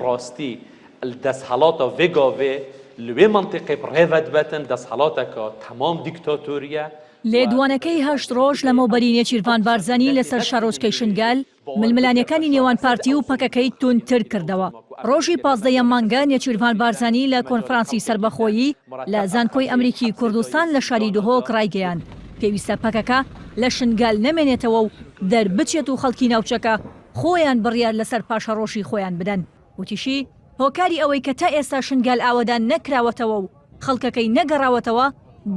ڕاستی دەسهەڵاتە ڤێ گاڤێ لە وێ مەنتیقێ بڕێڤە دبەتن دەسهەڵاتەکە تەمام دیکتاتۆریە لێدوانەکەی هەشت ڕۆژ لەمەوبەری نێچیرڤان بارزانی لەسەر شارۆچکەی شنگال، ململانێکانی نێوان پارتی و پەکەکەی توندتر کردەوە. ڕۆژی 15 ی ئەم مانگە نێچیرڤان بارزانی لە کۆنفرانسی سەربەخۆیی لە زانکۆی ئەمریکی کوردستان لە شاری دهۆک ڕایگەیاند، پێویستە پەکەکە لە شنگال نەمێنێتەوە و دەربچێت و خەڵکی ناوچەکە خۆیان بڕیار لەسەر پاشەڕۆژی خۆیان بدەن. وتیشی، هۆکاری ئەوەی کە تا ئێستا شنگال ئاوەدان نەکراوەتەوە و خەڵکەکەی نەگەڕاوەتەوە،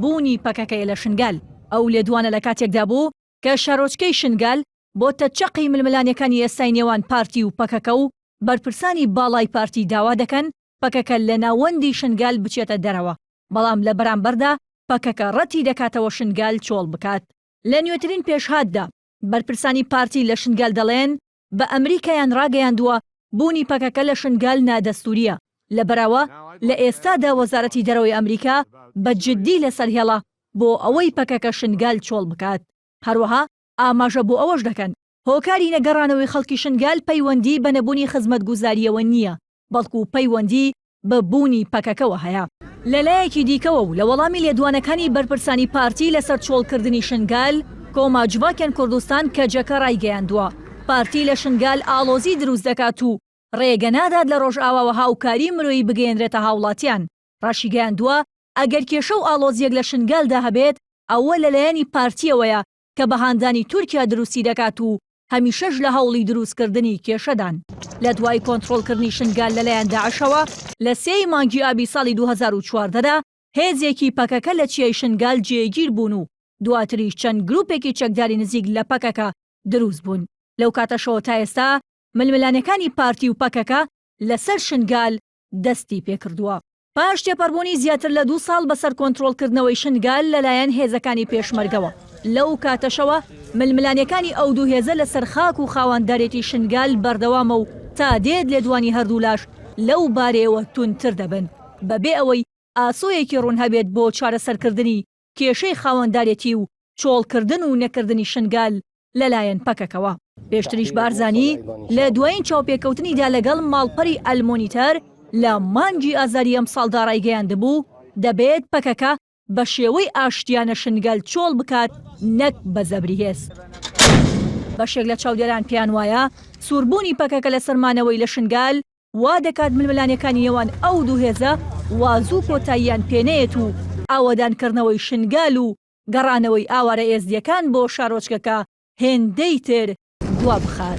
بوونی پەکەکەیە لە شنگال. ئەو لێدوانە لە کاتێکدا بوو کە شارۆچکەی شنگال بۆتە چەقی ململانێکانی ئێستای نێوان پارتی و پەکەکە و بەرپرسانی باڵای پارتی داوا دەکەن پەکەکە لە ناوەندی شنگال بچێتە دەرەوە، بەڵام لە بەرامبەردا پەکەکە ڕەتی دەکاتەوە شنگال چۆڵ بکات. لە نوێترین پێشهاتدا، بەرپرسانی پارتی لە شنگال دەڵێن، بە ئەمریکایان ڕاگەیاندووە بوونی پەکەکە لە شنگال نادەستوورییە، لەبەرئەوە لە ئێستادا وەزارەتی دەرەوەی ئەمریکا بە جددی لەسەر هێڵە بۆ ئەوەی پەکەکە شنگال چۆڵ بکات. هەروەها ئاماژە بۆ ئەوەش دەکەن، هۆکاری نەگەڕانەوەی خەڵکی شنگال پەیوەندی بە نەبوونی خزمەتگوزارییەوە نییە، بەڵکو پەیوەندی بە بوونی پەکەکەوە هەیە. لەلایەکی دیکەوە و لە وەڵامی لێدوانەکانی بەرپرسانی پارتی لەسەر چۆڵکردنی شنگال، کۆما جڤاکێن کوردستان کەجەکە رایگەیاندووە، پارتی لە شنگال ئاڵۆزی دروست دەکات و رێگە نادات لە رۆژئاواوە هاوکاری مرۆیی بگەیەنرێتە هاوڵاتیان. راشیگەیاندووە، ئەگەر کێشە و ئاڵۆزییەک لە شنگالدا هەبێت، ئەوە لەلایەنی پارتییەوەیە کە بە هاندانی تورکیا دروستی دەکات و هەمیشەش لە هەوڵی دروستکردنی کێشەدان. لە دوای کۆنترۆڵکردنی شنگال لەلایەن داعشەوە لە سێ ی مانگی ئابی ساڵی 2014 دا هێزێکی پەکەکە لە چیای شنگال جێگیر بوون و دواتریش چەند گروپێکی چەکداری نزیک لە پەکەکە دروست بوون. لەو کاتەشەوە تا ئێستا ململانێکانی پارتی و پەکەکە لەسەر شنگال دەستی پێکردووە. پاش تێپەڕبوونی زیاتر لە دوو ساڵ بەسەر کۆنترۆڵکردنەوەی شنگال لەلایەن هێزەکانی پێشمەرگەوە، لەو کاتەشەوە ململانێکانی ئەو دوو هێزە لەسەر خاک و خاوەندارێتی شنگال بەردەوامە و تا دێت لێدوانی هەردوولاش لەو بارەیەوە توندتر دەبن بەبێ ئەوەی ئاسۆیەکی ڕوون هەبێت بۆ چارەسەرکردنی کێشەی خاوەندارێتی و چۆڵکردن و نەکردنی شنگال لەلایەن پەکەکەوە. پێشتریش بارزانی لە دوایین چاوپێکەوتنیدا لەگەڵ ماڵپەری ئەلمۆنیتەر لە مانگی ئازاری ئەمساڵدا ڕایگەیاندبوو، دەبێت پەکەکە بە شێوەی ئاشتیانە شنگال چۆڵ بکات نەک بە زەبری هێز. بەشێک لە چاودێران پێیان وایە سووربوونی پەکەکە لەسەر مانەوەی لە شنگال وا دەکات ململانێکانی نێوان ئەو دوو هێزە وا زوو کۆتاییان پێنەیەت و ئاوەدانکردنەوەی شنگال و گەڕانەوەی ئاوارە ئێزدییەکان بۆ شارۆچکەکە هێندەی تر دوا بخات.